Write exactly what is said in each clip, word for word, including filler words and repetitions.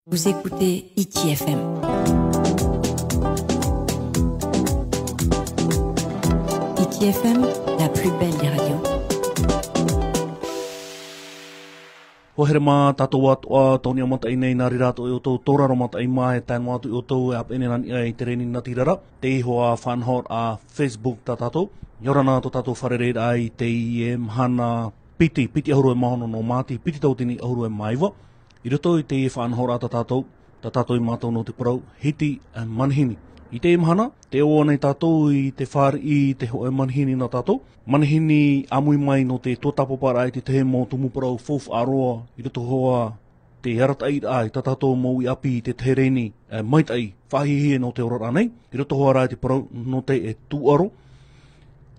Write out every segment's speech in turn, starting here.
Vous écoutez Hiti F M. Hiti F M, la plus belle des radios. Hoa here mā tātou atoʻa, tō niʻa mataʻi nei, nā reira atoʻa ʻoutou tō raro mataʻi mā, e tae noa atu ʻoutou e ʻāpeʻe nei nā niʻa i te reni nā tīrara, te iho a faʻanahoraʻa Facebook tā tātou. ʻIa ora na tō tātou fārereiraʻa i teie mahana piti, piti ʻahuru e mā ono nō Māti, piti tauatini ʻahuru e mā iva. I roto i teie faʻanahoraʻa tā tātou, tā tātou i mātau nō te parau, Hiti, e, Manihini. I teie mahana, tē ʻō nei tātou i te fāriʻi i te hōʻē manihini nā tātou. Manihini ʻāmui mai nō te tuatāpaparaʻa i te tahi mau tumu parau faufaʻa roa i roto hoʻi i te arataʻiraʻa i tā tātou mau uʻi ʻāpī i te tahi reni, e, maitaʻi, faʻahiahia nō te oraraʻa nei, i roto hoʻi rā i te parau nō te, e, tūʻaro.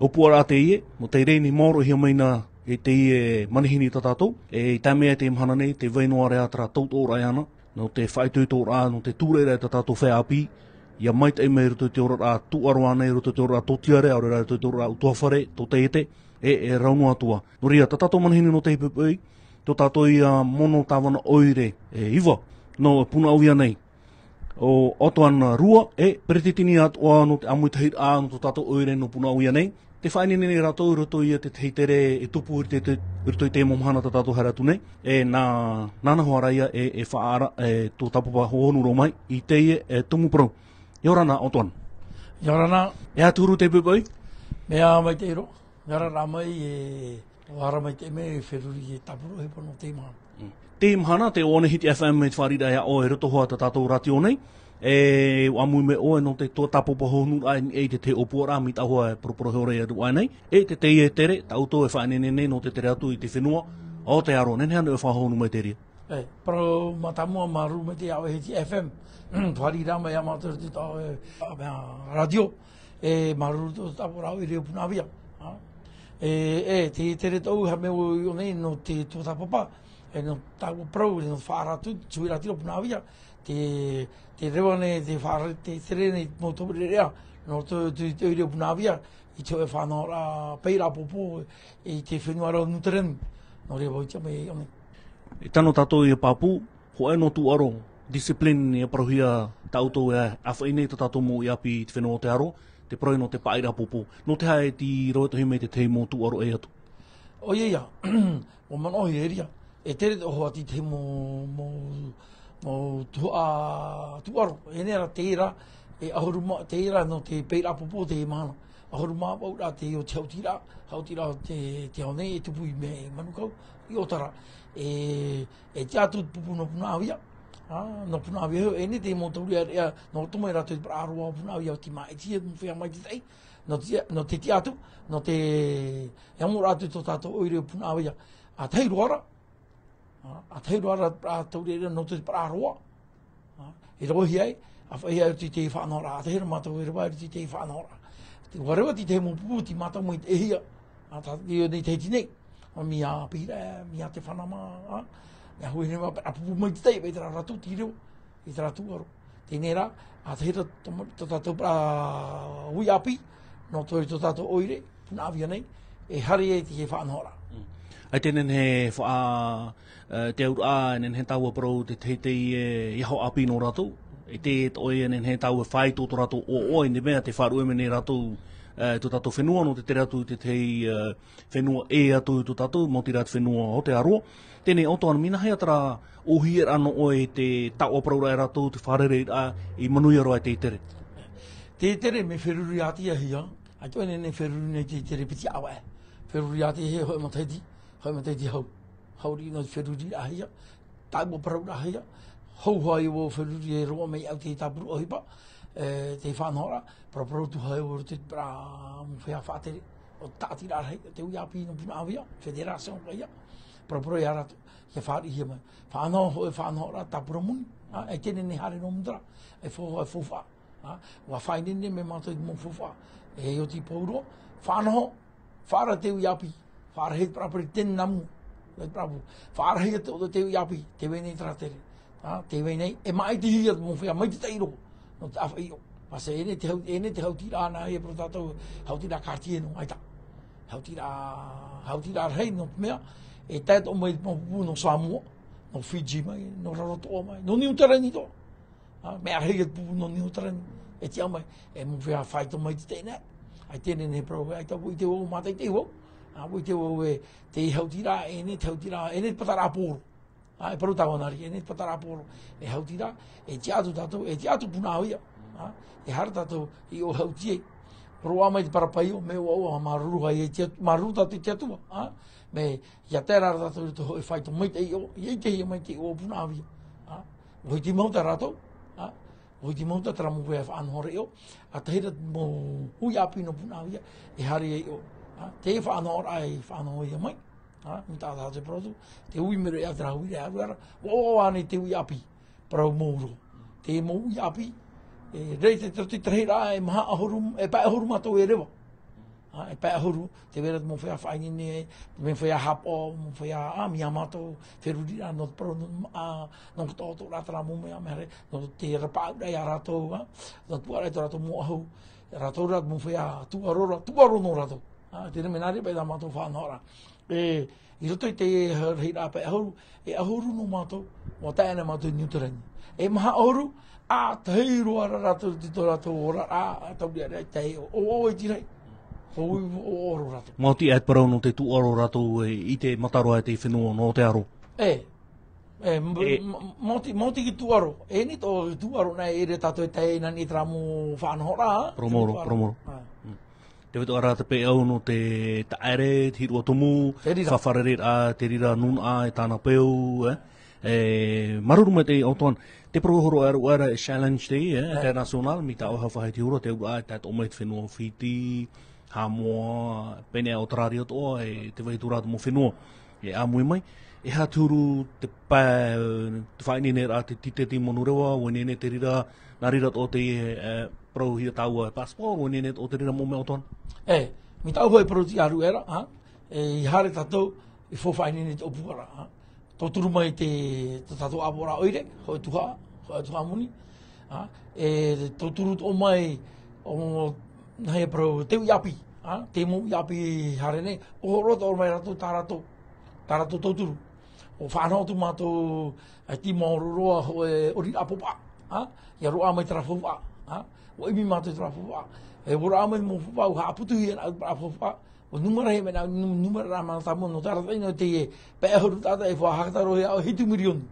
ʻŌpuaraʻa teie, nō te reni māorohia mai na e teie manihini tā tātou, e, i tae mai i teie mahana nei, tē vai noa ra terā tautoʻoraʻa iāna, nō te faʻaitoitoraʻa, nō te tūraʻiraʻa i tā tātou feiā ʻāpī, ʻia maitaʻi mai i roto i te oraraʻa tūʻaro ānei, i roto i te oraraʻa tōtiare, ʻaore rā i roto i te oraraʻa ʻutuāfare, tōtaiete, e, e rau noa atu ā. Nō reira, tā tātou manihini nō teie poʻipoʻi, tō tātou ïa mono tāvana ʻoire, e iva, nō Punaʻauia nei, ʻo Antoine Rua, e peretiteni atoʻa nō te ʻāmuitahiraʻa nō tō tātou ʻoire nō Punaʻauia nei. Tē faʻaineine nei rātou i roto ïa i te tahi tere e tupu i te, te, i roto i teie mau mahana tā tātou haere atu nei. E nā, nāna hoʻi rā ïa e, e faʻaara, e tuatāpapa hohonu roa mai i teie, e, tumu parau. ʻIa ora na, Antoine. ʻIa ora na. E aha te huru i teie poʻipoʻi? Mea maitaʻi roa. Nā reira rā mai e, ʻua haere mai te mea e feruri e tāpura ʻohipa nō teie mahana. Mm. Teie mahana, tē ʻō nei Hiti F M i te fāriʻiraʻa iā ʻoe i roto hoʻi i tā tātou rātio nei. E, ʻua ʻāmui mai ʻoe nō te tuatāpapa hohonuʻaraʻa i niʻa i te tahi ʻōpuaraʻa mai tā hoʻi e poroporohia ʻore e rua nei. E te, teie tere, tā ʻoutou e faʻaineine nei nō te tere atu i te fenua Aotearoa. Nehenehe ānei e faʻahohonu mai te reira? E, parau mātāmua, māuruuru maitaʻi ʻoe Hiti F M. Fāriʻi rā mai iā mātou i te tau, e, a, mea, rātio. E, māuruuru tō tāpura ʻoire o Punaʻauia. A? E, e, te, te tere tōʻu, haere mai au i ʻō nei nō te tuatāpapa. E, nō tāua parau, nō te faʻaara atu, tuhi raʻatira o Punaʻauia. Te, te reva nei, te faʻaara, te tere nei, mau taureʻareʻa. Nō te, te, te ʻoire o Punaʻauia. I te hōʻē faʻanahoraʻa, peiraʻa pōpō, i te fenua rau New Zealand. Nō reira vau i tiʻa mai i ʻō nei. E tano tātou ʻia pāpū, hōʻē noa tūʻaro, discipline, ʻia parauhia tā ʻoutou e ʻāfaʻi nei tā tātou mau uʻi ʻāpī i te fenua Aotearoa, te parau nō te paʻiraʻa pōpō. Nō te aha e tei rave atoʻa mai te tahi mau tūʻaro e atu? ʻOia ïa, ʻua manaʻohia e reira, e tere te ʻohoʻa i te tahi mau, mau, mau tuhaʻa tūʻaro. E nehenehe rā, teie rā, e ʻahuru mā, teie rā nō te peiraʻa pōpō teie mahana. ʻAhuru mā vaʻu rā te, ʻo te haʻutiraʻa, haʻutiraʻa o te, te ao nei e tupu i mea, e Manukau, i ʻŌtara. E, e tiʻa atu te pupu nō Punaʻauia. A, nō Punaʻauia, e nehenehe te mau taureʻareʻa, nō roto mai rātou i te paraʻaroa o Punaʻauia, ʻo tei māʻitihia te mau feiā maitaʻi. Nō te, nō te tiʻa atu, nō te, e amo rātou tō tātou ʻoire o Punaʻauia. ʻA tahi roa rā, A, ʻa tahi roa rā, rā taureʻareʻa nō te paraʻaroa. A, e ravehia ai, ʻāfaʻihia ai i te faʻanahoraʻa, ʻa tahi roa mātou e rave i te faʻanahoraʻa. Te ʻua reva te tahi mau pupu, tei mātau mai te ʻēhia. A, tā, i ʻō nei Tahiti nei. A, mea Pīraʻe, mea Te Whanama, a, mea Huahine mā, a, pupu maitaʻi, mai terā rātou tei reo, i terā tūʻaro. Teie rā, ʻa tahi roa tō, tō tātou, a, uʻi ʻāpī, nō tō, tō tātou ʻoire, Punaʻauia nei, e haere ai te faʻanahoraʻa. Mm. ʻAita e nehenehe faʻa, e, te auraʻa, e nehenehe tāua e parau te teitei, e, i aho ʻāpī nō rātou. E te, ʻoia e nehenehe tāua e faʻaitoito tō rātou ʻoaʻoa, i te mea tē faʻaruʻe mai nei rātou, e, tō tātou fenua, nō te tere atu i te tahi, e, fenua ʻē atu i tō tātou, maoti rā te fenua Aotearoa. Teie nei, Antoine, mea nāhea terā ʻōhie ra nō ʻoe i te taoʻa parau ra e rātou, te fārereiraʻa, i manuia roa i te tere? Te tere, mea feruri ātea hia, ʻaita e nehenehe e feruri nei te tere piti ʻāvaʻe. Feruri ātea hia, hōʻē matahiti, hōʻē matahiti hau. Hau riʻi nō te feruri ra hia, tāua parau ra hia. Hau hoʻi au feruri e roaʻa mai au te tāpura ʻohipa, e, te faʻanahoraʻa, paraparau atu hoʻi au i roto i te parau mau feiā faʻatere. ʻO te tāʻatiraʻa rahi, te uʻi ʻāpī nō Punaʻauia, fédération paʻi ïa. Paraparau iā rātou, ʻia fāriʻihia mai. Faʻanaho, hōʻē faʻanahoraʻa tāpura moni, a, e teie nei haere nō Mudra, e fau, e faufaʻa. A, ʻua faʻaineine mai mātou i te mau faufaʻa. E oti pauroa, faʻanaho, faʻaara te uʻi ʻāpī, faʻaara hia te parau paʻari tēnā mua, te parau, faʻaara hia te, te uʻi ʻāpī, tē vai nei terā tere. A, tē vai nei, e māʻitihia te mau feiā maitaʻi roa, nō te ʻāfaʻi iʻo. Pase ʻēnei te hau, ʻēnei te haʻutiraʻa nā, e parau tātou, haʻutiraʻa quartier nō, ʻaita. Haʻutiraʻa, haʻutiraʻa rahi nō te mea, e tae atoʻa mai te mau pupu nō Samoa, nō Fiji mai, nō Rarotoʻa mai, nō Niu Tirani atoʻa. ʻĀ, mea rahi atu pūpū nō Niu Tirani, e tiʻa mai, e mau feiā faito mai i te teie nei. ʻAita e nehenehe parau, ʻaita vau i ʻite vau, mātaʻitaʻi vau. ʻĀ, vau i ʻite vau e, te hauti ra, e nei, te hauti ra, e nei te pataraʻa poro. ʻĀ, e parau tāvana ri, e nei te pataraʻa poro. E hauti ra, e tiʻa atu tātou, e tiʻa atu Punaʻauia. ʻĀ, e haere tātou i ʻō hauti ai. Roaʻa mai te parau paio, mea ʻoaʻoa, māuruuru ai i te Atua, māuruuru tātou i te Atua. ʻĀ, mea ʻia tae ra tātou i te hōʻē faito maitaʻi ʻō, ʻia ʻitehia maitaʻi ʻō Punaʻauia. ʻĀ, ʻua hiti mahuta rātou, ʻā, ʻua hiti mahuta terā mau feiā faʻanahoraʻa ʻō, ʻa tahi ra mau hui ʻāpī nō Punaʻauia, e haere ai ʻō, ʻā, te faʻanahoraʻa e faʻanahohia mai, ʻā, mai tā tātou e parau atu, te hui mero ʻē ā terā hui ra, ʻaore ra, ʻoaʻoa ānei te hui ʻāpī, parau mau roa. Te mau hui ʻāpī, e, rei te, te, te rahiraʻa, e maha ʻahuru, e pae ʻahuru mātou e reva. ʻĀ, e pae ʻahuru, tē vai ra te mau feiā faʻaineine, te mau feiā haʻapaʻo, mau feiā, ʻā, mai iā mātou, feruri ra, nō te parau, nō, ʻā, nō te taʻotoʻoraʻa terā mau mea, mea haere, nō te rapaʻauraʻa ia rātou, ʻā, nō te puaraʻa i tō rātou mau ʻahu, rātou rā, mau feiā tūʻaro ra, tūʻaro nō rātou. ʻĀ, terā mea nā reira paʻi tā mātou faʻanahoraʻa. E, i roto i te rahiraʻa pae ʻahuru, e ʻahuru nō mātou, ʻua tae ana mātou i Niu Tirani. E maha ʻahuru, ʻa tahi roa ra rātou i tō rātou oraraʻa, ʻa taureʻareʻa i te ʻō, ʻoaʻoa i te rahi. ʻOaʻoa, ʻoaʻoa roa rātou. Maoti e te parau nō te tūʻaro rātou e, i te mataroa e te fenua nō te aro. E, e, m-, E. m-, maoti, maoti ki tūʻaro. E nei tō tūʻaro nā e ʻere tātou e tae nā nei terā mau faʻanahoraʻa. Parau maoro, parau maoro. ʻĀ. Mm. Tē vai atoʻa ra te peʻau nō te taʻere, te hīroʻa tumu, Te reira. fārereiraʻa, te reira nūnaʻa, e tāna peu, e. E, māuruuru maitaʻi ʻo Antoine. Te parau hōroʻa ra e challenge te, e, E. international, mai tā ʻoe e faʻaʻite ra, te auraʻa, e tae atoʻa mai te fenua Fiti, Haʻamoa, pēnei aʻe Australia atoʻa, e tē vai atu ra te mau fenua. E ʻāmui mai, e aha te huru te pae, te faʻaineineraʻa te tīteti manureva, ʻua ineine te reira, nā reira atoʻa te, e, parauhia tāua e passport, ʻua ineine atoʻa te reira mau mea ʻo Antoine. E, mai tāʻu hōʻē parau tiʻa ʻāruʻe ra, ʻā, e, i haere tātou, i faufaʻa ineine i te ʻōpuaraʻa, ʻā. Tauturu mai te, tā tātou ʻāpoʻoraʻa ʻoire, hōʻē tuhaʻa, hōʻē tuhaʻa moni, ʻā, e, tauturu atoʻa mai, ʻo, nāhea parau, te uʻi ʻāpī, ʻā, te mau uʻi ʻāpī haere nei, ʻua hōroʻa atoʻa mai rātou, tā rātou, tā rātou tauturu. ʻUa faʻanaho atu mātou, e, tīmau roa, hōʻē ʻoriraʻa faufaʻa, ʻā, ʻia roaʻa mai terā faufaʻa, ʻā, ʻua ʻimi mātou i terā faufaʻa. E, ʻua roaʻa mai te mau faufaʻa, ʻua haʻaputuhia atu terā faufaʻa, ʻua nūmera hia mai nā, nū-, nūmera rā mātāmua, nō te arataʻi nō teie pae ʻahuru taʻata e faʻahakataro hia ʻo hitu mirioni.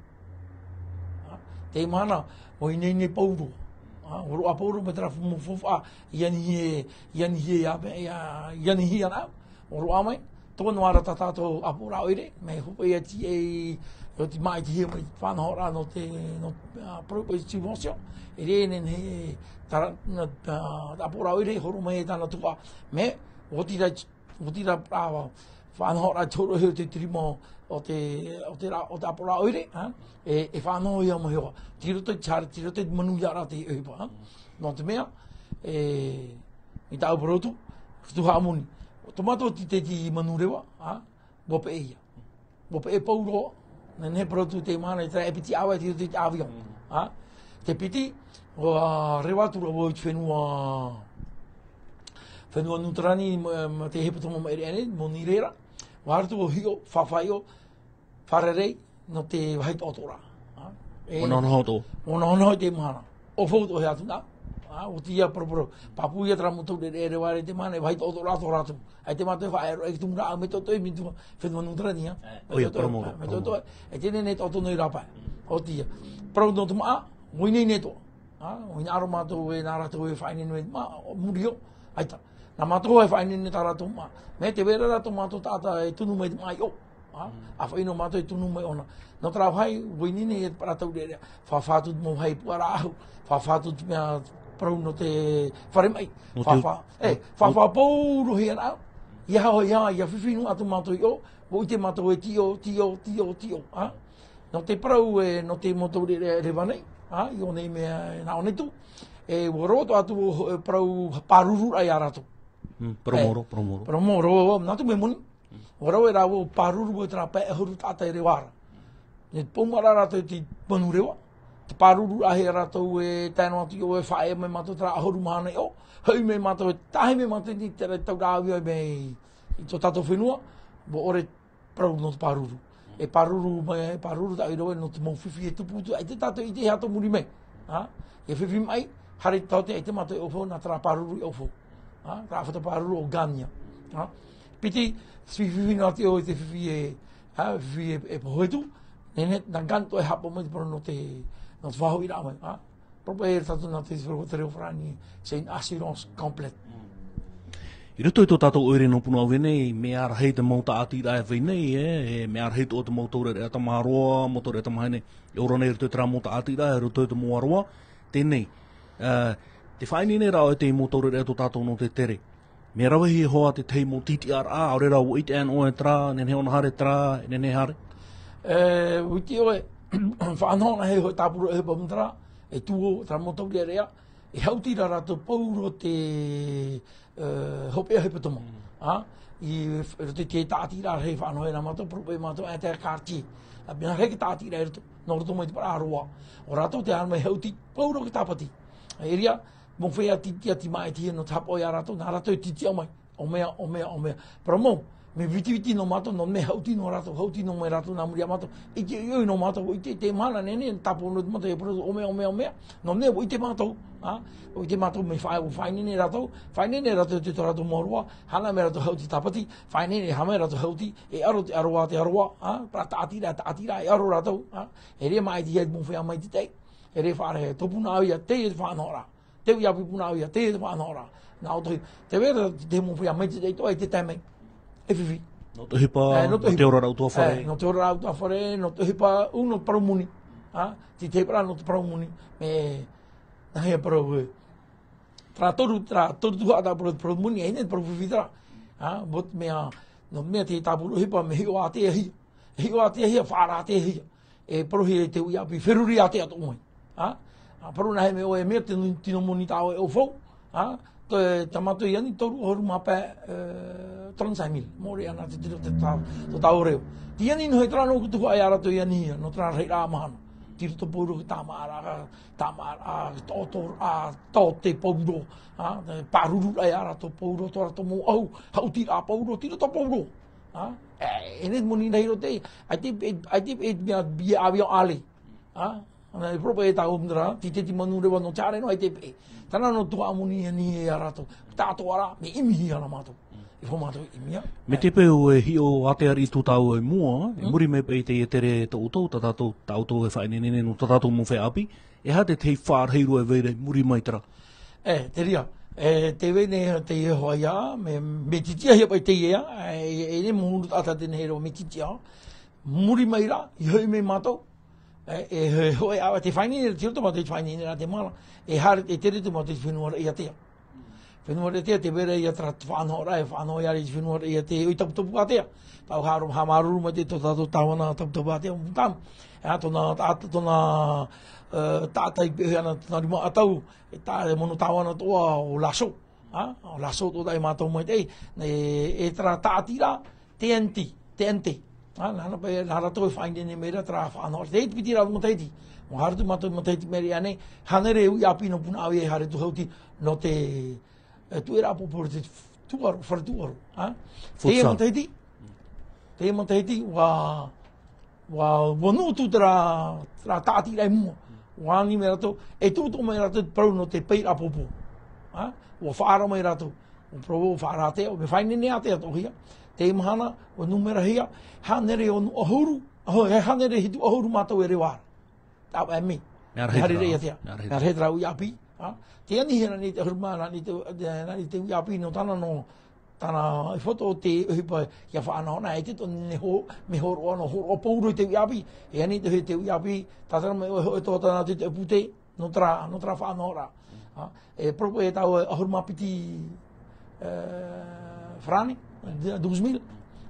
ʻĀ, te mahana, ʻua ineine pauroa. ʻĀ, ʻua roaʻa pauroa mai terā mau faufaʻa, i anihia, i anihia, i a-, i a-, i anihia ana, ʻua roaʻa mai, tō noa ra tā tātou ʻāpoʻoraʻa ʻoire, mea hope ia tīaʻi, ʻo te māʻitihia mai faʻanahoraʻa nō te, nō, ā, parau paʻi subvention, e rē nei, nei, tā, nā, tā, ʻāpoʻoraʻa ʻoire, horo mai e tāna tuhaʻa, mea, ʻua tīaʻi ʻUa tīaʻi rā, ā, faʻanahoraʻa te hōroʻahia o te tirima o te, o te ra-, o te ʻāpoʻoraʻa ʻoire, ā? E, e faʻanahohia mai hoʻi. Tei roto i te hara, tei roto i te manuiaraʻa te ʻohipa, ā? Nō te mea, e, i tāʻu parau atu, tuhaʻa moni. Tō mātou tīteti manureva, ā? ʻUa peʻe ia. ʻUa peʻe pauroa, nehenehe parau atu te mahana i terā e piti ʻāvae, tei roto i te avion. Mm. Ā? Te piti, ʻua reva atu ra vau i te fenua, fenua Niu Tirani, ma, ma te hepetoma maʻiri aʻe nei, Monirē ra. ʻUa haere atu vau hiʻo, fāfā hiʻo, fārerei, nō te vāhi taʻotoʻoraʻa. Ā? E, ʻua nahonaho atoʻa. ʻUa nahonaho i te mahana. ʻO fau atoʻa hia atu na. Ā, ʻo tīaʻi parau, parau. Pāpū ia terā mau taureʻareʻa reva ra i te mahana, e vāhi taʻotoʻoraʻa tō rātou. ʻAita mātou e faʻaroʻo i te tumu rā, mea toʻotoʻo i te tumu ra, fenua Niu Tirani, ā. Ē, ʻoia, parau maoro, mea toʻotoʻo. E teie nei taʻotoʻo noa i rāpae. ʻO tīaʻi. Parau nō te māʻa, ʻua ineine atoʻa. Ā, ʻua hinaʻaro mātou e nā rātou e faʻaineine mai te māʻa, ʻo muri iho, ʻaita. Nā mātou e faʻaineine tā rātou māʻa. Mea tē vai ra rātou mātou taʻata e tunu mai te māʻa i ʻō. Ā, Mm. ʻa faʻaʻino mātou e tunu mai ʻōna. Nō terā vāhi, ʻua ineine ia te parau taureʻareʻa. Fāfā atu te mau vāhi puaraʻa ʻahu. Fāfā atu te mea parau nō te fare maʻi. Nō te Fāfā, e, nō fāfā pauroa hia ana. ʻIa haʻa, ʻia, ʻia fifi noa atu mātou i ʻō. ʻUa ʻite mātou e tiʻo, tiʻo, tiʻo, tiʻo. Ā? Nō te parau e, nō te mau taureʻareʻa reva nei. Ā? I ʻō nei mea, nā ʻō nei atu. E, ʻua roaʻa atu, e, parau pārururaʻa ia rātou. Mm, parau maoro, E, parau maoro. Parau maoro, nā te mea moni. ʻUa rave rā vau, pāruru vau terā pae ʻahuru taʻata e reva ra. E te pou mā rā rātou i te manureva. Te pārururaʻa hia rātou e tae noa atu i ʻō e faʻaea mai mātou terā ʻahuru mahana i ʻō. Hoʻi mai mātou, e tahi mai mātou i terā tauraʻa ʻāvia mai i tō tātou fenua. ʻUa ʻore parau nō te pāruru. E pāruru mai, e pāruru tā ʻoe rave nō te mau fifi e tupu atu, ʻaita tātou i ʻite e aha tō muri mai. Ha? E fifi mai, haere te taote, ʻaita mātou e ʻaufau, nā terā pāruru e ʻaufau. Ha? Terā fata pāruru ʻo Gania. Ha? Piti, fifi nā te ʻoe te fifi e, ha? Fifi e, e pohe atu, nehenehe, nā Gan atoʻa e haʻapaʻo mai te parau nō te, nō te faʻahoʻiraʻa mai. Ha? Parau paʻi e tātou nā te, te reo farāni, c'est une assurance complète. I roto i tō tātou ʻoire nō Punaʻauia nei, mea rahi te mau tāʻatiraʻa e vai nei, e, e mea rahi tō te mau taureʻareʻa tamāroa, mau taureʻareʻa tamāhine, e ora nei i roto i terā mau tāʻatiraʻa, i roto i te mau aroā, teie nei. Ā, tē faʻaineineraʻa ʻoe i te mau taureʻareʻa tō tātou nō te tere. Mea rave hia hoʻi te tahi mau tītiʻaraʻa, ʻaore rā ʻua ʻite anaʻe ʻoe terā, nehenehe ʻōna haere terā, nehenehe haere. E, ʻua ʻite ʻoe, faʻanahonaho hia hoʻi tāpura e pāmu terā, e tuō, terā mau taureʻareʻa, e haʻuti ra rātou pauroa te, e, hopeʻa hepetoma. Mm. Ha? I roto i te tāʻatiraʻa rahi e faʻanaho ra mātou, parau paʻi mātou, e te quartier. Ā, mea rahi te tāʻatiraʻa i roto, nō roto mai te parau aroā. ʻO rātou tē haere mai haʻuti, pauroa te tāpati. E ʻere ā, mau feiā tītiʻa tei māʻitihia nō te haʻapaʻo ia rātou, nā rātou e tītiʻa mai. ʻŌmea, ʻōmea, ʻōmea. Parau mau, mea vitiviti nō mātou, nō te mea haʻuti nō rātou, haʻuti noa mai rātou nā muri iā mātou. ʻIte ʻoiʻoi noa mātou, ʻua ʻite, te mahana nehenehe, tāpō noa te mata, e parau, ʻōmea, ʻōmea, ʻōmea. Nō te mea, ʻua ʻite mātou, ha? ʻUa ʻite mātou, mea faʻa-, ʻua faʻaineine rātou, faʻaineine rātou i tō rātou mau aroā, haere mai rātou haʻuti tāpati, faʻaineine, haere mai rātou haʻuti, e aro te aroā, te aroā, ha? Parau tāʻatiraʻa, tāʻatiraʻa, e aro rātou, ha? E ʻere ā māʻitihia te mau feiā maitaʻi, e ʻere ā faʻaroʻo, tō Punaʻauia, teie te faʻanahoraʻa. Te uʻi ʻāpī Punaʻauia, teie te faʻanahoraʻa. Nā ʻō tohi, tē vai ra te mau feiā maitaʻi atoʻa i te taime. E fifi. Nō te ʻohipa, e, nō te ʻohipa. Nō te oraraʻa ʻutuāfare. E, nō te oraraʻa ʻutuāfare, nō te ʻohipa, ʻū nō te parau moni. Ha? Te, te parau nō te parau moni. Mea, nāhea parau ē. Terā toru, terā toru tuhaʻa tā parau, parau moni, e ʻere te parau fifi terā. Ha? But mea, nō te mea te tāpura ʻohipa, mea hiʻo ātea hia. Hiʻo ātea hia, faʻaara ātea hia. E parauhia e te uʻi ʻāpī, feruri ātea atoʻa mai. Ha? Ā, parau nāhea mai ʻoe, e mea te nu-, tino moni tā ʻoe e ʻaufau. Ha? Tō, tā mātou i ani, toru ʻahuru mā pae, e, trente-cinq mille. Mōreʻa ana te tiro te tā-, tō tāua reo. Tei ani noa hia terā nō te tuhaʻa ia rātou i anihia, nō terā rahiraʻa mahana. Tei roto pauroa te tāmāʻaraʻa, tāmāʻaraʻa, tō, tō, ā, tō te pauroa. Ha? Te pārururaʻa ia rātou pauroa, tō rātou mau ʻahu, haʻutiraʻa pauroa, tei roto pauroa. Ha? E, e nehenehe te moni rahi roto i, ʻaita e, ʻaita e, e, mea, mea, avion aller. Ha? Ana, e parau paʻi e tāua mau terā, te, te, te manureva nō te haere noa, ʻaita e, e. Terā nō te tuhaʻa moni i anihia ia rātou. Tātou ā rā, mea ʻimihia ana mātou. E fā mātou ʻimihia. Mai te peu e hiʻo ātea riʻi tō tāua i mua, i muri mai paʻi i teie tere tō ʻoutou, tā tātou, tā ʻoutou e faʻaineine nei nō tā tātou mau feiā ʻāpī, e aha te tahi faʻarahi roa e vai ra i muri mai terā? E, te reira, e, tē vai nei, teie hoʻi ia, mea, mea tītiʻahia paʻi teie, e, e, e, e, mea huru taʻata teie nei e rave mea tītiʻa. Muri mai rā, i hoʻi mai mātou, e, e, e, hōʻē ʻāvaʻe tē faʻaineine ra, tei roto mātou i te faʻaineineraʻa te mahana, e haere, e tere atu mātou i te fenua raʻi ātea. Fenua raʻi ātea, tē vai ra ia terā faʻanahoraʻa, e faʻanaho ia ra i te fenua raʻi ātea, ʻoi taputapu ātea. Tau haʻamāuruuru mai te tō tātou tāvana taputapu ātea, Bhutan. E, tōna, tā-, tōna, e, taʻata i peʻe ana tōna rima ʻatau, e tā, e mono tāvana atoʻa ʻo Lhasa. Ha? ʻO Lhasa atoʻa tā mātou maitaʻi, e, e terā tāʻatiraʻa, T N T, T N T. Ha? Nā, nā paʻi, nā rātou e faʻaineine mai ra terā faʻanahoraʻa. Te piti rā matahiti. Mau haere atu mātou matahiti mai ra iāna, hānere uʻi ʻāpī nō Punaʻauia e haere atu haʻuti nō te, e, tuʻeraʻa pōpō te tūʻaro, fare tūʻaro. Ha? Futsal. Teie matahiti, teie matahiti, ʻua ʻUa, ʻua nuʻu atu terā, terā tāʻatiraʻa i mua. ʻUa ani mai rātou, e tuʻu atoʻa mai rātou te parau nō te peiraʻa pōpō. Ha? ʻUa faʻaara mai rātou. ʻUa parau, ʻua faʻaara ātea, ʻua faʻaineine ātea atoʻa hia. Teie mahana, ʻua numerahia, hānere ono ʻahuru, ʻaho, e hānere hitu ʻahuru mātou e reva ra. Tāʻu e mea. Mea rahi terā. Mea rahi terā. Mea rahi terā uʻi ʻāpī. Ha? Tē anihia ana nei te ʻahuru mā, ana nei te, ana nei te uʻi ʻāpī nō tāna nō Tāna, e fatu o te ʻohipa ia faʻanahonaho, e te tō nei hō-, mea hōroʻa nō, hōroʻa pauroa i te uʻi ʻāpī. E ani te, te uʻi ʻāpī, tātara mai ʻoe hoʻi tō tāna te, te pūtē, nō terā, nō terā faʻanahoraʻa. Ha? E parau e tāua ʻahuru mā piti, e, farāne, douze mille.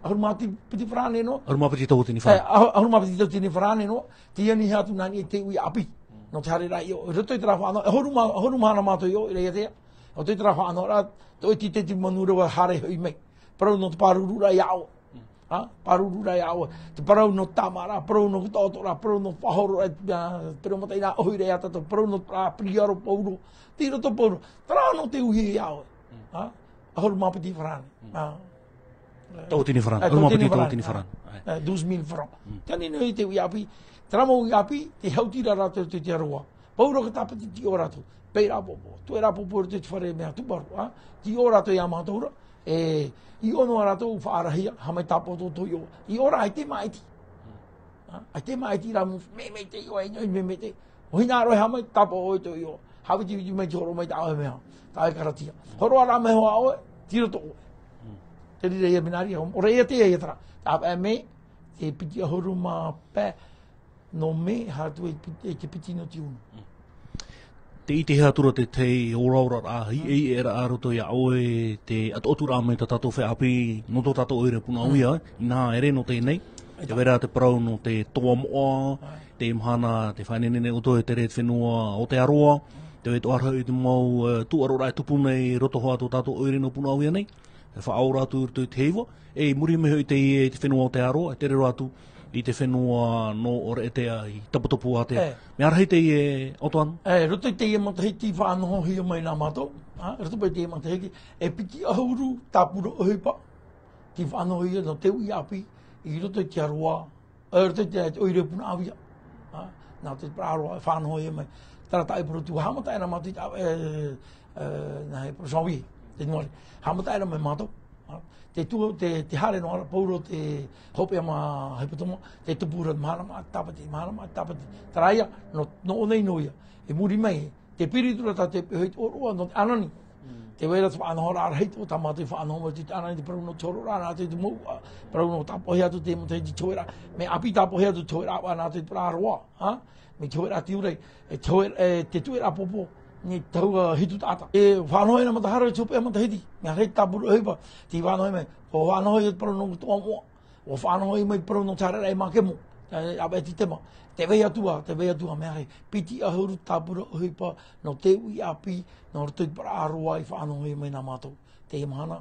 ʻAhuru mā piti farāne noa. ʻAhuru mā piti tauatini farāne. E, ʻahu-, ʻahuru mā piti tauatini farāne noa. Tē anihia atu nā niʻa i te uʻi ʻāpī. Nō te haereraʻa i ʻō, i roto i terā faʻanaho-, ʻahuru mā, ʻahuru mahana mātou i ʻō, i reira ʻātea. ʻO te terā faʻanahoraʻa, tō ʻoe tīteti manureva haere hoʻi mai. Parau nō te pārururaʻa iā ʻoe. Ha? Pārururaʻa iā ʻoe. Te parau nō te tāmāʻaraʻa, parau nō te taʻotoʻaraʻa, parau nō te faʻahororaʻa, ā, te reo mataʻeinaʻa ʻohiraʻa iā tātou, parau nō te parau piriaro pauroa. Tei roto pauroa. Terā nō te uʻi iā ʻoe. Ha? ʻAhuru mā piti farāne. Ha? Tauatini farana. Tauatini farana. Douze mille francs. Tani nei te uʻi ʻāpī. Terā mau uʻi ʻāpī, tē hauti ra rātou te aroā. Pauro ka tāpati tei ʻō rātou. Paʻi rā pōpō. Tuʻe rā pōpō i te fare mea tūparu. Tei ʻō rātou iā mātou ra. E, i ʻō noa rātou faʻarahia, haʻamata tāpō tō ʻoe iʻoa. I ʻō ra, ʻaita e māʻiti. ʻAita e māʻiti rā mau, mea, mea te iʻoa, e, mea, mea te. ʻO hinaʻaro e haʻamata tāpō ʻoe tō ʻoe iʻoa. Haʻapiʻipiʻi mai te hōroʻa mai tā ʻoe mea. Tā ʻoe karatia. Hōroʻa rā mai hoʻi ʻoe, tiro tō ʻoe. Te reira ia mea nā reira, ʻo reira te ia terā. Tāpaʻo mai, te piti ʻahuru mā pae nō mē, haere atu i te piti, i te piti nō tiunu. Tē ʻitehia atu ra te tahi oraoraraʻa, i, i, i ʻere ā roto iā ʻoe, te ʻatuʻaturaʻa mai tā tātou feiā ʻāpī, nō tō tātou ʻoire Punaʻauia, inaha ʻere nō teie nei. Tē vai ra te parau nō te toa moʻa, te mahana, tē faʻaineine nei ʻoutou e tere te fenua o te aroā, tē vai atoʻa ra hoʻi te mau, e, tūʻaroraʻa e tupu nei roto hoʻi tō tātou ʻoire nō Punaʻauia nei. E faʻaora atu i roto i te heiva, e i muri mai hoʻi teie i te fenua o te aroā, e tere roa atu i te fenua nō ʻOreʻetea i Taputapuātea. E. Mea rahi teie, ʻOtoana? E, roto i teie matahiti faʻanahohia mai nā mātou, a, roto i teie matahiti, e piti ʻahuru tāpura ʻohipa, tei faʻanahohia nō te uʻi ʻāpī, i roto i te aroā, e, roto i te, te ʻoire Punaʻauia. A, nā te parau aroā, e faʻanahohia mai. Terā taʻu e parau tupu, haʻamata aʻera mātou i te, e, e, nā he parau janvier, te January. Haʻamata aʻera mai mātou. A, te tuʻu, te, te haere noa ra, Pauro te hopeʻa mā hepetoma, te tupu ra mahana mā tāpati, mahana mā tāpati. Terā ia, nō, nō ʻō nei nō ia. E muri mai, Te piri atu ra tā te peho i te ʻōroʻa nō te ʻānani. Mm. Tē vai ra te faʻanahoraʻa rahi atoʻa tā mātou i faʻanaho mai te ʻānani, te parau nō te hōroʻaraʻa nā te mau, ā, parau nō tāpoʻohia atu te matahiti, te hōʻēraʻa, mea ʻāpī tāpoʻohia atu te hōʻēraʻa nā te parau aroā, ā? Mai te hōʻēraʻa tiurai, e te hōʻē-, e te tuʻeraʻa pōpō, nō te tahua hitu taʻata. E faʻanaho ʻē nā matahiti, te hopeʻa matahiti, mea rahi tāpura ʻohipa, tei faʻanaho mai, ʻua faʻanaho ia te parau nō te toa moʻa. ʻUa faʻanaho mai te parau nō te haereraʻa i Makemo, e, ʻāvaʻe Titema. Tē vai atu ā, tē vai atu ā, mea rahi. Piti ʻahuru tāpura ʻohipa nō te uʻi ʻāpī, nō roto i te parau aroā i faʻanaho mai nā mātou. Teie mahana,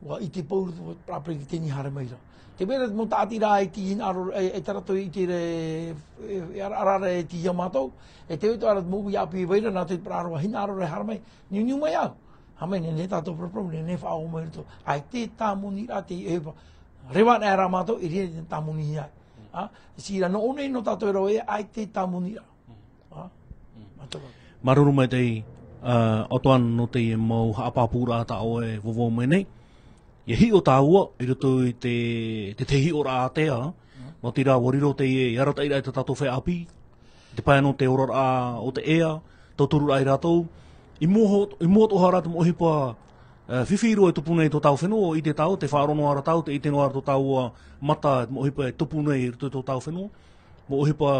ʻua ʻite Pauro te parau peretiteni haere mai ra. Tē vai ra te mau tāʻatiraʻa e tīaʻi ra, e, e terā tō ʻite ra, e, e, e ara, ara ra e tīaʻi iā mātou. E tē vai atoʻa ra te mau uʻi ʻāpī e vai ra, nā te parau aroā hinaʻaro ra e haere mai. Niuniu mai au. Haere mai, nehenehe tātou paraparau, nehenehe faʻaō mai roto. ʻAita e tāmoni ra teie ʻohipa. Reva anaʻe rā mātou, e riro te tāmoni ia. Ā, ʻia ʻite ra nō ʻō nei nō tātou e rave, ʻaita e tāmoni ra. Ā, mātou. Māuruuru maitaʻi, ā, ʻOtoana nō teie mau haʻapāpūraʻa tā ʻoe e vauvau mai nei. ʻIa hiʻo tāua, i roto i te, te, te hiʻoraʻa ātea, nō te reira ʻua riro teie, e arataʻi ra i tā tātou feiā ʻāpī, te pae nō te oraraʻa o te ea, tauturu ra ia rātou, i mua ho-, i mua atoʻa ra te mau ʻohipa, ā, fifi roa e tupu nei i tō tāua fenua, ʻua ʻite tāua, tē faʻaroʻo noa ra tāua, tē ʻite noa ra tō tāua mata, te mau ʻohipa e tupu nei i roto i tō tāua fenua, mau ʻohipa,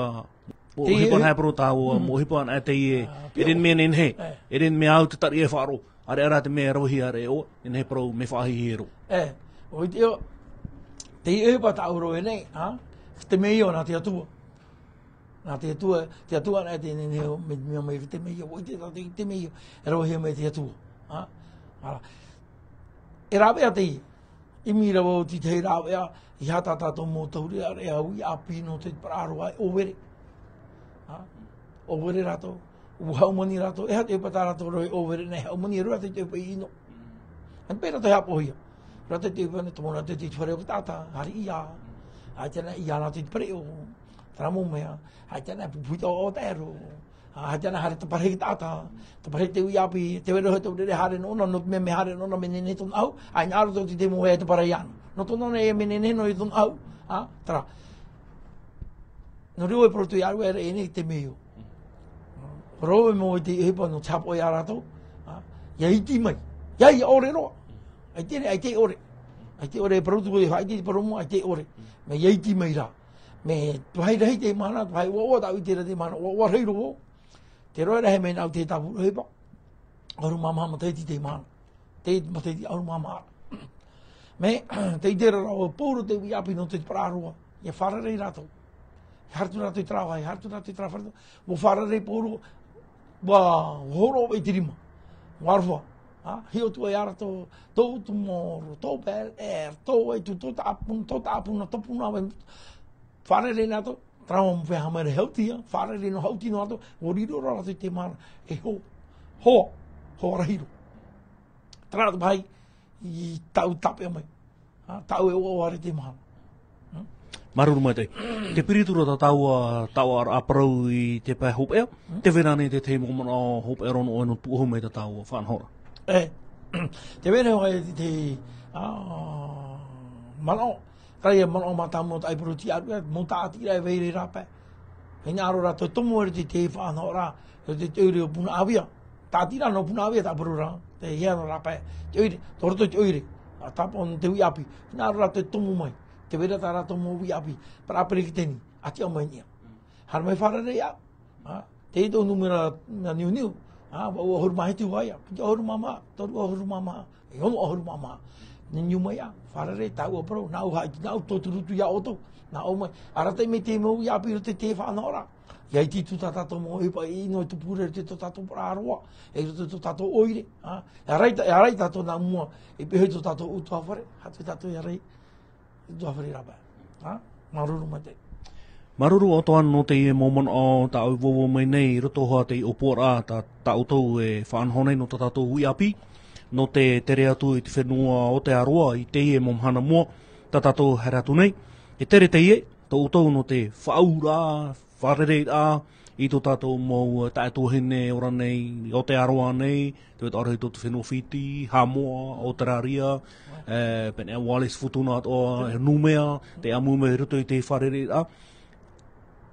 mau ʻohipa nā e parau tāua, mau ʻohipa nā teie, ā, e riro mea nehenehe, e riro mea au te tariʻa e faʻaroʻo, ʻāreʻa rā te mea e ravehia, ʻāreʻa ʻoe, e nehenehe parau mea faʻahiahia roa. E, ʻua ʻite ʻoe, teie ʻohipa tāʻu e rave nei, ā, te mea io nā te Atua. Nā te Atua, te Atua anaʻe te nehenehe o mea, mea mai i te mea io, ʻua ʻite tātou i te mea io, e ravehia mai te Atua. Ā? Ara. E rave ā teie, ʻimi ra vau i te tahi rāveʻa, ʻeiaha tā tātou mau taureʻareʻa uʻi ʻāpī nō te parau aroā e ʻōvere. Ā? ʻŌvere rātou, ʻua haumani rātou, e aha te ʻohipa tā rātou e ʻōvere nei, haumani e rua te ʻohipa i ʻino. ʻAita paʻi rātou e haʻapaʻohia. Rātou te ʻohipa nei, tomo rātou te fare o te taʻata, haere ia. ʻAita nā ia rātou te pereʻoʻo. Terā mau mea, ʻaita nā pupuhi taʻoʻo taero. ʻAita nā haere taparahi taʻata, taparahi te uʻi ʻāpī, tē vai ra hoʻi te ʻōrere haere nōna, nō te mea mea haere nōna, mea nehenehe tōna ʻahu, ʻaita nā roto i te mau e taparahi ana. Nō tōna nei, mea nehenehe nō ia tōna ʻahu, ā, terā. Nō reira e parau atu iā ʻoe e rave nei i te mea io. Rave mau i te ʻohipa nō te haʻapaʻo ia rātou, ā, ʻia iti mai. ʻIa, ʻia ʻore roa. ʻAita e, ʻaita e ʻore. ʻAita e ʻore, e parau atu, e faʻaʻite i te parau moʻa, ʻaita e ʻore. Mea ʻia iti mai rā. Mea vāhi rahi teie mahana, vāhi ʻoaʻoa tāʻu i terā teie mahana, ʻoaʻoa rahi roa. Te roaraʻa e mea nā ʻu te tāpura ʻohipa. ʻAhuru mā maha matahiti teie mahana. Te matahiti ʻahuru mā maha. Mea, tē ʻite ra rāua Pauro te uʻi ʻāpī nō te parau aroā. ʻIa fārerei rātou. ʻIa haere atu rātou i te rāveʻa, ʻia haere atu rātou i te rāveʻa. ʻUa fārerei Pauro, ʻua, ʻua hōroʻa i te rima. ʻUa aroha. Ā, hiʻo atu ai ia rātou, tō Tomorrow, tō Bel Air, tō Waitu, tō Taʻapuna, tō Taʻapuna, tō Punaauia. Fārerei nei rātou, terā mau mea haʻamāuruuru e hauti, ā, fārerei noa, hauti noa rātou, ʻua riro ra rātou i te mea, e hoa, hoa, hoa rahi roa. Terā te vāhi, i tāʻu tāpeʻa mai. ā, tāʻu e ʻoaʻoa ra i teie mahana. Māuruuru maitaʻi. Te piri atu ra tā tāua, tāua ʻāparau i te pae hopeʻa, tē vai ra ānei te tahi mau manaʻo hopeʻa roa nō ʻoe nō te pūʻohu mai tā tāua faʻanahoraʻa? E, tē vai ra ʻoe te, ā, manaʻo, terā ia manaʻo mātāmua tāʻu e parau atu ra, mau tāʻatiraʻa e vai ra i rāpae. Hinaʻaro rātou e tomo i roto i te faʻanahoraʻa, i roto i te ʻoire o Punaʻauia. Tāʻatiraʻa nō Punaʻauia tāʻu e parau ra, te hea nō rāpae, te ʻoire, tō roto i te ʻoire, ā, tāpaʻo nō te uʻi ʻāpī. Hinaʻaro rātou e tomo mai, tē vai ra tā rātou mau uʻi ʻāpī, parau peretiteni, ʻa tiʻa mai i niʻa. Haere mai fārerei aʻe, ā, teie tōʻu nūmera, nā niuniu, ā, vaʻu ʻahuru mā hitu hoʻi ia, piti ʻahuru mā maha, toru ʻahuru mā maha, e ono ʻahuru mā maha. Niuniu mai aʻe, fārerei, tāʻu e parau, nāʻu haʻiti, nāʻu tauturu atu ia ʻoutou, nā ʻō mai, arataʻi mai te mau uʻi ʻāpī i roto i te faʻanahoraʻa. ʻIa iti atu tā tātou mau ʻohipa e ʻino e tupu ra i roto i tō tātou parau roa, e i roto i tō tātou ʻoire, ā, e ʻaita, e ʻaita tātou nā mua, e pēhea tō tātou ʻutuāfare, haʻatu tātou e ʻaita, ʻutuāfare rāpae. Ā, māuruuru maitaʻi. Māuruuru ʻo Toan nō teie mau manaʻo tā ʻoe e vauvau mai nei i roto hoʻi i te ʻōpuaraʻa tā, tā ʻoutou e faʻanaho nei nō tā tātou uʻi ʻāpī, nō te tere atu i te fenua o Aotearoa i teie mau mahana mua, tā tātou haere atu nei. E tere teie, tō ʻoutou nō te faʻaauraʻa, fārereiraʻa, i tō tātou mau taeaʻe tuahine e ora nei, i Aotearoa nei, tē vai atoʻa ra i tō te fenua Fiti, Haʻamoa, Australia, e, pēnei Wallis Futuna atoʻa, e Numea, te ʻāmui mai i roto i te fārereiraʻa.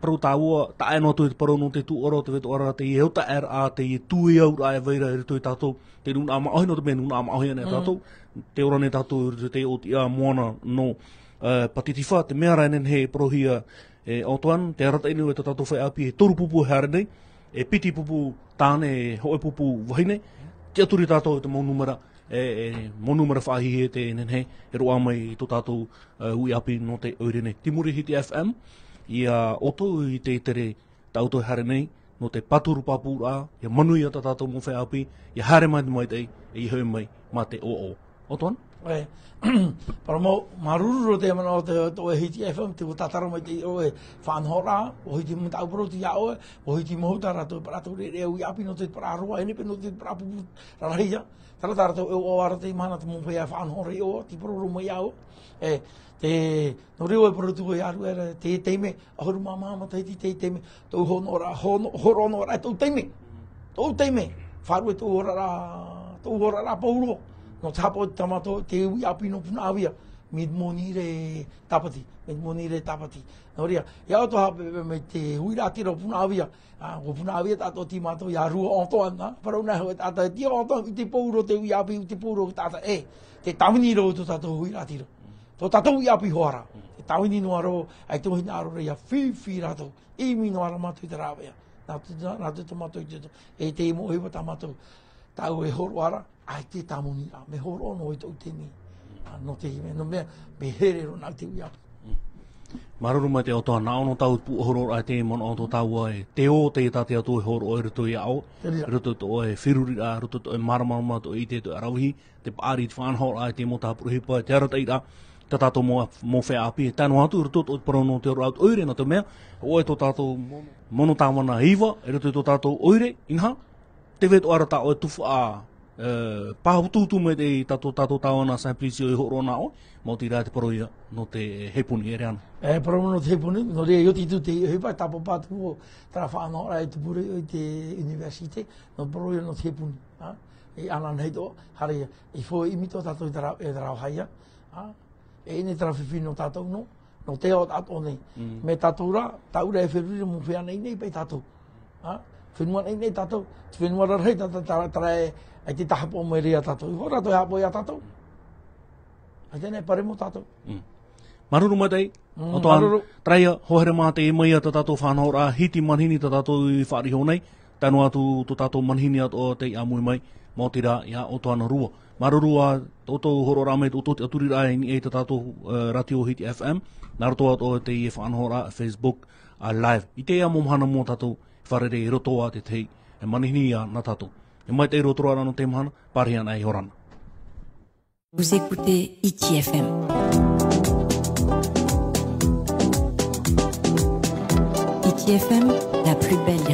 Parau tāua, taʻa ʻē noa atu i te parau nō te tūʻaro, tē vai atoʻa ra teie hōʻē taʻeraʻa, teie tuiauraʻa e vai ra i roto ia tātou, te nūnaʻa māʻohi, nō te mea nūnaʻa māʻohi ānei tātou, tē ora nei tātou i roto i te ʻōtiʻa moana nō, e, Pātitifa, te mea rā e nehenehe e parauhia, e, Antoine, tē arataʻi nei ʻoe i tā tātou feiā ʻāpī, e toru pupu e haere nei, e piti pupu tāne, e hōʻē pupu vahine, tiʻaturi tātou i te mau nūmera, e, e, mau nūmera faʻahiahia tē nehenehe e roaʻa mai i tō tātou, e, uʻi ʻāpī nō te ʻoire nei. Te muri Hiti F M, ʻia ʻoutou i te tere tā ʻoutou e haere nei, nō te pāturu pāpūraʻa, ʻia manuia tā tātou mau feiā ʻāpī, ʻia haere mai te maitaʻi, e ʻia hoʻi mai mā te ʻoaʻoa. Antoine? E, parau mau, māuruuru roa te manaʻo o te, tō ʻoe Hiti F M, te ʻua tātara mai te ʻoe faʻanahoraʻa, ʻua hiti mau tāʻu parau atu ia ʻoe, ʻua hiti mau tā rātou, tā rātou rere uʻi ʻāpī nō te parau roa, e nehenehe nō te parau pupu rarahi ia. Terā tā rātou e ʻoaʻoa ra i teie mahana te mau feiā faʻanaho ra i ʻō, te parau roa mai ia ʻoe. E, te, nō reira e parau atu ʻoe i ʻaru ʻē ra, te taime, ʻahuru mā maha matahiti te taime, tōʻu hōroʻaraʻa, hō-, hōroʻaraʻa, tōʻu taime. Tōʻu taime, faʻaruʻe tōʻu oraraʻa, tōʻu oraraʻa pauroa. Nō te haʻapaʻo tā mātou, te uʻi ʻāpī nō Punaʻauia, Mid Monirē Tāpati, Mid Monirē Tāpati. Nō reira, ʻia ʻoutou haʻapeʻapeʻa mai te huiraʻatira o Punaʻauia, ā, ʻo Punaʻauia tātou tei mātou, ʻia rua Antoine, parau nei hoʻi tātou, ʻia Antoine, ʻite pauroa te uʻi ʻāpī, ʻite pauroa te taʻata, e, te tāvini roa tō tātou huiraʻatira. Tō tātou uʻi ʻāpī hoʻi ra, te tāvini noa roa, ʻaita hōʻē hinaʻaro ra ʻia fifi rātou, ʻimi noa ra mātou i te rāveʻa. Nā te, nā te, tō mātou i te, e te mau ʻohipa tā mātou, tāʻu e hōroʻa ra, ʻaita e tāmoniraʻa, mea hōroʻa noa i tōʻu taime. Ā, nō te mea, nō mea, mea here roa nāʻu te uʻi ʻāpī. Māuruuru maitaʻi Antoine, nā ʻō nō tāʻu pūʻohuraʻa i te manaʻo o tō tāua e, te ʻō, te tātaʻi atu e hōroʻa i roto ia ʻoe, i roto i tō ʻoe feruriraʻa, i roto i tō ʻoe māramarama, tō ʻoe ʻite, tō ʻoe ʻaravihi, te paʻari, te faʻanahoraʻa, te mau tāpura ʻohipa, te arataʻiraʻa, tā tātou mau, mau feiā ʻāpī, e tae noa atu, i roto i tō ʻoe parau nō te oraraʻa ʻoire, nō te mea, ʻo ʻoe tō tātou mono, mono tāvana e iva, i roto i tō tātou ʻoire, inaha, tē vai atoʻa ra tā ʻoe tuhaʻa, e, pāutuutu mai te, tā tō tātou tāvana Simplicio i hōroʻa nā ʻoe, maoti rā te parau ia nō te heipuni, e rā ānei. E, parau nō te heipuni, nō reira i oti atu te ʻohipa, tāpapa atu ʻo terā faʻanahoraʻa e tupu ra i te université, nō te parau ia nō te heipuni, ā? E anaanahia atoʻa, haere ia, e fō ʻimi atoʻa tātou i te rā-, e te rāveʻa ia, ā? E ʻī nei terā fifi nō tātou nō, nō te ao atoʻa nei. Mm. Mea tātou rā, tāʻu rā e feruri ra mau fenua nainai paʻi tātou. Ā? Fenua nainai tātou, te fenua rarahi tā, tā, tā, terā e, ʻaita e haʻapaʻo mai ra ia tātou. ʻIa rātou e haʻapaʻo ia tātou. ʻAita e parau mau tātou. Mm. Māuruuru maitaʻi, Mm, Antoine, māuruuru. Terā ia, hoa here mā teie mai ia tā tātou faʻanahoraʻa, hiti manihini tā tātou i faʻariʻi iho nei, tae noa atu tō tātou manihini atoʻa tei ʻāmui mai, maoti rā ia Antoine Rua. Māuruuru ā tō ʻoutou hōroʻaraʻa mai, tō ʻoutou tiʻaturiraʻa i niʻa i tā tātou, e, rātio Hiti F M, nā roto atoʻa teie faʻanahoraʻa Facebook, ā, Live. I teie mau mahana mua tātou e fārerei i roto ā i te tahi, e manihini ia nā tātou. E maitaʻi roa atoʻa ra nō teie mahana, pārahi ana e ʻia ora na. Vous écoutez Hiti F M. Hiti F M, la plus belle